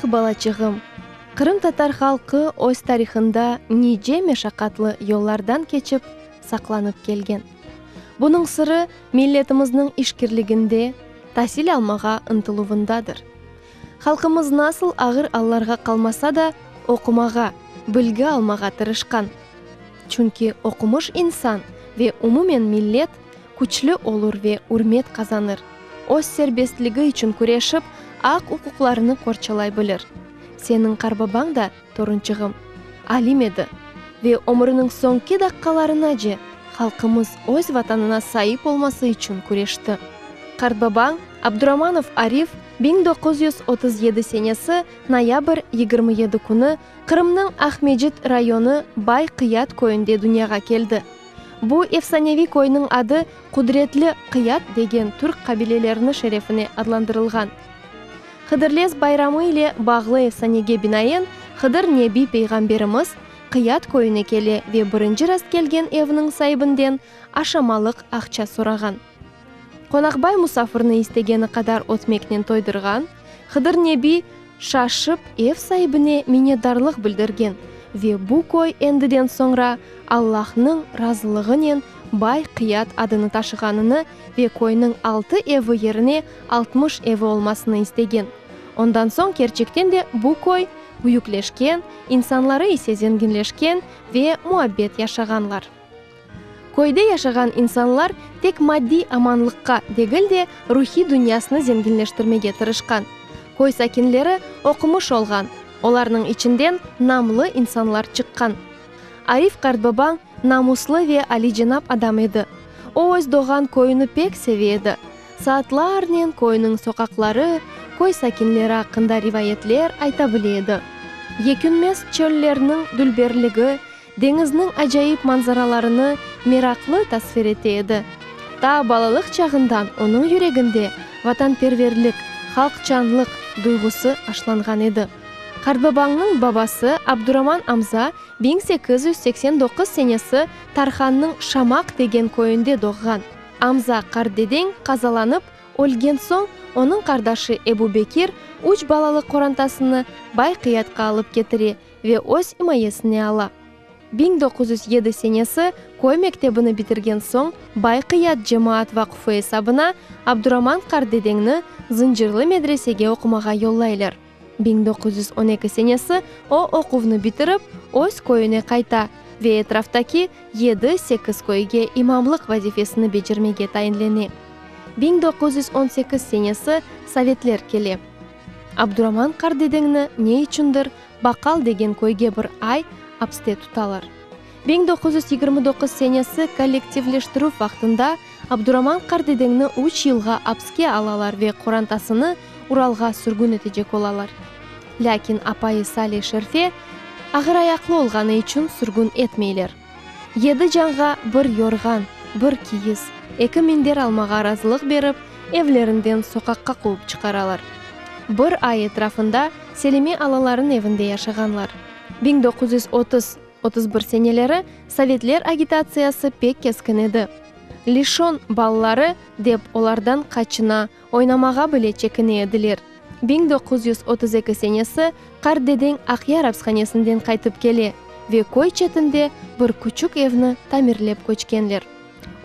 Ah, balaçığım, qırımtatar halqı öz tarihında nice meşaqatlı yollardan keçip, saqlanıp kelgen. Bunıñ sırı milletimizniñ işkirliginde, tasil almağa ıntıluvındadır. Halqımız nasıl ağır allarğa qalmasa da, oqumağa, bilgi almağa tırışqan. Çünki oqumış insan ve umumen millet küçlü olur ve ürmet qazanır, öz serbestligi içün küreşip, aq-uquqlarını qorçalay bilir. Seniñ qarbabañ da, torunçığım, alim edi ve ömrüniñ soñki daqqalarınace halqımız öz Vatanına saip olması içün küreşti. Qartbabañ Abduramanov Arif 1937 senesi noyabr 27 künü Qırımnıñ Aqmecit rayonı Bay Qıyat köyünde dünyağa keldi. Bu efsaneviy köyniñ adı qudretli Qıyat degen türk qabilelerini şerefine adlandırılğan. Hıdırlez bayramı ile bağlı efsanege binaen, Hıdır Nebi peyğamberimiz Qıyat köyüne kele ve birinci rastkelgen evniñ saibinden aşamalıq aqça sorağan. Qonaqbay musafirni istegeni qadar ötmeknen toydurğan, Hıdır Nebi şaşıp ev saibine minnetdarlıq bildirgen ve bu köy endiden soñra Allahnıñ razılığınen Bay Qıyat adını taşığanını ve köyniñ altı evi yerine 60 evi olmasını istegen. Ondan soñ kerçekten de bu köy büyükleşken, insanları ise zenginleşken ve muabbet yaşağanlar. Köyde yaşağan insanlar tek maddiy amanlıqqa degil de, ruhiy dünyasını zenginleştirmege tırışqan. Köy sakinleri oqumış olğan, olarnıñ içinden namlı insanlar çıqqan. Arif qartbabañ namuslı ve alicenap adam edi. O öz doğğan köyüni pek seve edi. Saatlarnen köyniñ soqaqları, köy sakinleri aqqında rivayetler ayta bile edi. Yekünmez çöllerniñ dülberligi, Deñizniñ acayip manzaralarını meraqlı tasvir ete edi. Ta balalıq çağından onıñ yüreginde vatanperverlik, halqçanlıq duyğusı aşlanğan edi. Qartbabañnıñ babası Abduraman amza 1889 senesi Tarhannıñ Şamaq degen köyünde doğğan. Amza qartdedeñ qazalanıp ölgen soñ, onıñ qardaşı Ebu Bekir üç balalı qorantasını Bayqıyatqa alıp ketire ve öz imayesine ala. 1907 senesi köy mektebini bitirgen soñ Bayqıyat cemaat vaqufı esabına Abduraman qartdedeñni Zıncırlı medresege oqumağa yollaylar. 1912 senesi o oquvnı bitirip, öz köyüne qayta ve etraftaki yedi-sekiz köyge imamlıq vazifesini becermege tayinlene. 1918 senesi sovetler kele. Abduraman qartdedeñni ne içündir Baqal degen köyge bir ay apste tutalar. 1929 senesi kollektivleştirüv vaqtında Abduraman qartdedeñni üç yılğa apske alalar ve qorantasını Uralğa sürgün etecek olalar. Lâkin apayı Sale Şerfe ağırayaqlı olğanı içün sürgün etmeyler. Yedi canğa bir yorğan, bir kiyiz, eki minder almağa razılıq berip, evlerinden soqaqqa quvıp çıqaralar. Bir ay etrafında Selime alaların evinde yaşağanlar. 1930, 31 seneleri sovetler agitatsiyası pek keskin edi. Lişon balaları dep olardan qaçına, oynamağa bile çekine ediler. 1932 senesi qart dedeñ Aqyar apshanesinden qaytıp kele ve köy çetinde bir küçük evni tamirlep köçkenler.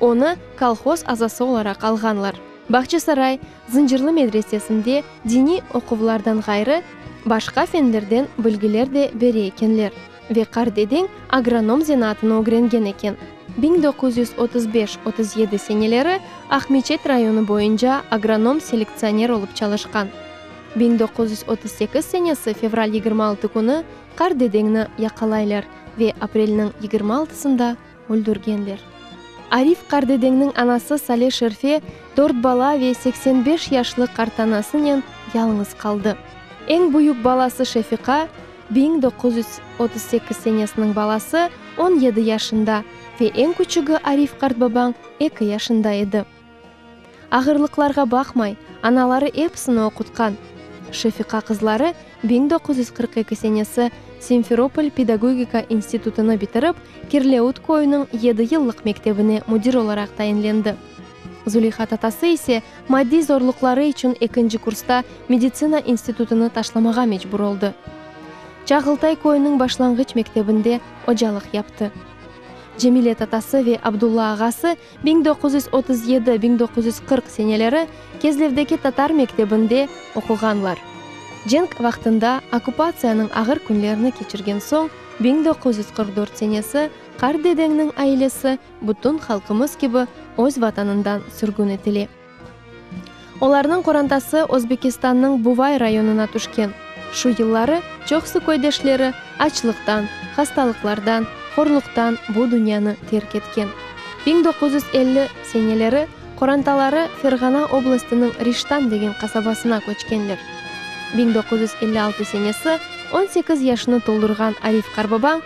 Onı kolhoz azası olaraq alğanlar. Bağçasaray Zıncırlı medresesinde diniy oquvlardan ğayrı, başqa fenlerden bilgiler de bere ekenler ve qart dedeñ agronom zenaatını ögrengen eken. 1935, 37 seneleri Aqmeçet rayonı boyunca agronom-selektsioner olıp çalışqan. 1938 senesi fevral 26 künü qart dedeñni yaqalaylar ve aprelniñ 26-sında öldürgenler. Arif qartdedeñniñ anası Sale Şerfe dört bala ve 85 yaşlı qartanasınen yalıñız qaldı. Eñ büyük balası Şefiqa, 1938 senesiniñ balası, 17 yaşında ve eñ küçügi Arif qartbabañ eki yaşında edi. Ağırlıqlarğa baqmay, anaları episini oqutqan. Şefiqa qızları 1942 senesi Simferopol pedagogika institutını bitirip, Kirleut köyüniñ yedi yıllıq mektebine müdir olaraq tayinlendi. Zuleyha tatası ise maddiy zorluqları içün ekinci kursta meditsina institutını taşlamağa mecbur oldı. Çağıltay köyüniñ başlanğıç mektebinde ocalıq yaptı. Cemile tatası ve Abdulla ağası 1937, 1940 seneleri Kezlevdeki tatar mektebinde oquğanlar. Cenk vaqtında okkupatsiyanıñ ağır künlerini keçirgen soñ, 1944 senesi qart dedeñniñ ailesi bütün halqımız kibi öz vatanından sürgün etile. Olarnıñ qorantası Özbekistannıñ Buvay rayonına tüşken. Şu yılları çoqsu köydeşleri açlıqtan, hastalıqlardan, horluqtan bu dünyanı terk etken. 1950 seneleri qorantaları Ferğana oblastınıñ Riştan degen qasabasına köçkenler. 1956 senesi 18 yaşını toldurğan Arif qartbabañ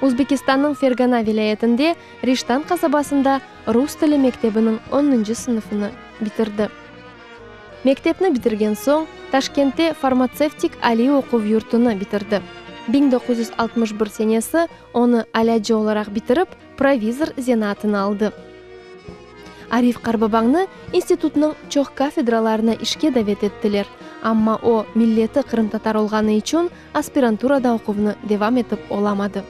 Özbekistannıñ Fergana vilâyetinde Riştan qasabasında rus tili mektebiniñ onuncı sınıfını bitirdi. Mektepni bitirgen soñ, Taşkentte farmatsevtik aliy oquv yurtunı bitirdi. 1961 senesi onı alâcı olaraq bitirip, provizor zenaatını aldı. Arif qartbabañnı institutnıñ çoq kafedralarına işke davet ettiler, amma o, milleti qırımtatar olğanı içün aspiranturada oquvnı devam etip olamadı.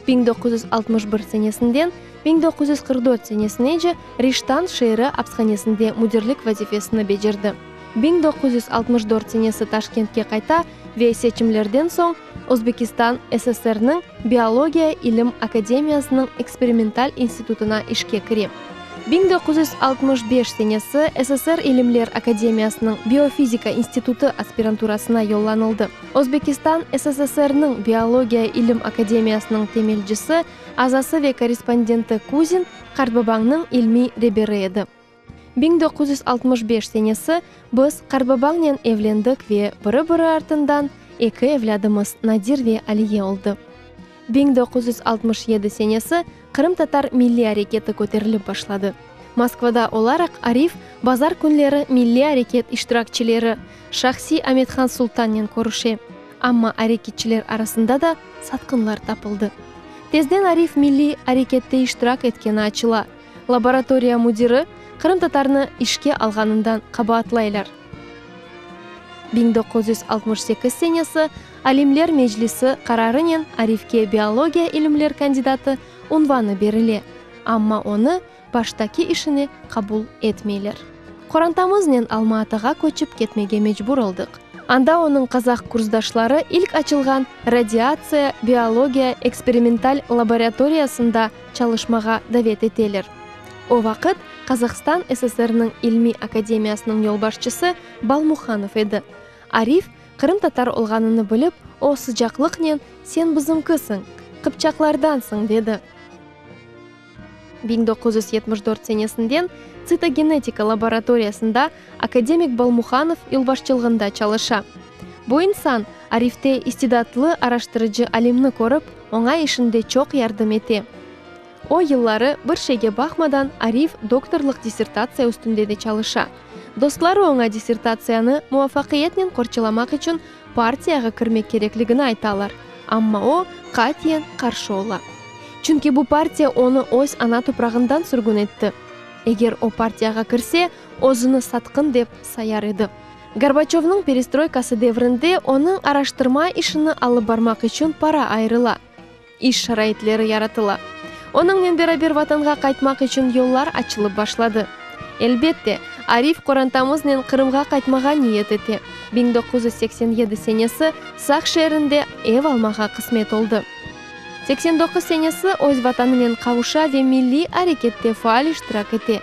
1961 senesinden 1944 senesinece Riştan şeeri apshanesinde müdirlik vazifesini becerdi. 1964 senesi Taşkentke qayta ve seçimlerden soñ Özbekistan SSRniñ Biologiya ilim akademiyasınıñ eksperimental institutına işke kire. 1965 senesi SSR İlimler Akademiyasınıñ Biofizika institutı aspiranturasına yollanıldı. Özbekistan SSSRniñ Biologiya ilim akademiyasınıñ temelcisi, azası ve korrespondenti Kuzin qartbabañnıñ ilmiy reberi edi. 1965 senesi biz qartbabañnen evlendik ve biri-biri artından eki evlâdımız Nadir ve Aliye oldı. 1967 senesi qırımtatar milliy areketi köterilip başladı. Moskvada olaraq Arif bazar künleri milliy areket iştirakçileri, şahsiy Amethan Sultannen körüşe. Amma areketçiler arasında da satqınlar tapıldı. Tezden Arif milliy arekette iştirak etkeni açıla. Laboratoriya müdiri qırımtatarnı işke alğanından qabaatlaylar. 1968 senesi Alimler meclisi qararınen Arifke biologiya ilimler kandidatı unvanı berile, amma onı baştaki işine qabul etmeyler. Qorantamıznen Alma-Atağa köçip ketmege mecbur oldıq. Anda onıñ qazah kursdaşları ilk açılğan radiatsiya biologiya eksperimental laboratoriyasında çalışmağa davet eteler. O vaqıt Qazahstan SSRniñ İlmiy akademiyasınıñ yolbaşçısı Balmuhanov edi. Arif qırımtatar olğanını bilip, o sıcaqlıqnen, Sen bizimkisiñ, qıpçaqlardansıñ, dedi. 1974 senesinden tsitogenetika laboratoriyasında akademik Balmuhanov yolbaşçılığında çalışa. Bu insan, Arifte istidatlı araştırıcı alimni körip, oña işinde çoq yardım ete. O yılları bir şeyge baqmadan Arif doktorlıq dissertatsiya üstünde de çalışa. Dostları oña dissertatsiyanı muvafaqiyetnen qorçalamaq içün partiyağa kirmek kerekligini aytalar, amma o, qatiyen qarşı ola. Çünki bu partiya onı öz ana toprağından sürgün etti. Eger o partiyağa kirse, özüni satqın dep sayar edi. Gorbaçövnıñ perestroykası devrinde onıñ araştırma işini alıp barmaq içün para ayırıla, iş şaraitleri yaratıla. Onıñnen beraber vatanğa qaytmaq içün yollar açılıp başladı. Elbette, Arif qorantamıznen Qırımğa qaytmağa niyet ete. 1987 senesi Saq şeerinde ev almağa qısmet oldı. 89 senesi öz vatanınen qavuşa ve milliy arekette faal iştirak ete.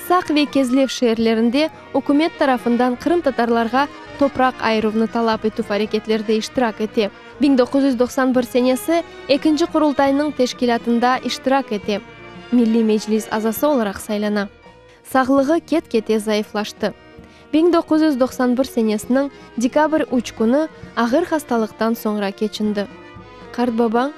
Saq ve Kezlev şeerlerinde ükümet tarafından qırımtatarlarğa topraq ayıruvnı talap etüv areketlerde iştirak ete. 1991 senesi Ekinci Qurultaynıñ teşkilâtında iştirak ete, Milliy Meclis azası olaraq saylana. Sağlığı ket-kete zayıflaştı. 1991 senesiniñ dekabr üç künü ağır hastalıqtan soñra keçindi. Qartbabañ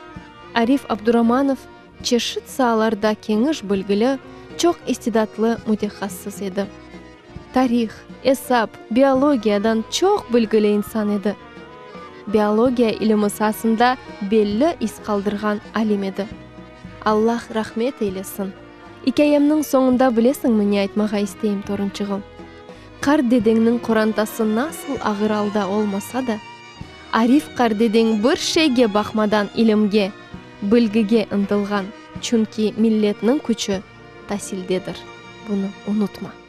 Arif Abduramanov çeşit saalarda keniş bilgili, çoq istidatlı mütehassıs edi. Tarih, esap, biologiyadan çoq bilgili insan edi. Biologiya ilimi saasında belli iz qaldırğan alim edi. Allah rahmet eylesin. İkâyemniñ soñunda bilesiñmi ne aytmağa isteyim, torunçığım? Qart dedeñniñ qorantası nasıl ağır alda olmasa da, Arif qart dedeñ bir şeyge baqmadan ilimge, bilgige ıntılğan, çünki milletniñ küçü tasildedir, bunı unutma.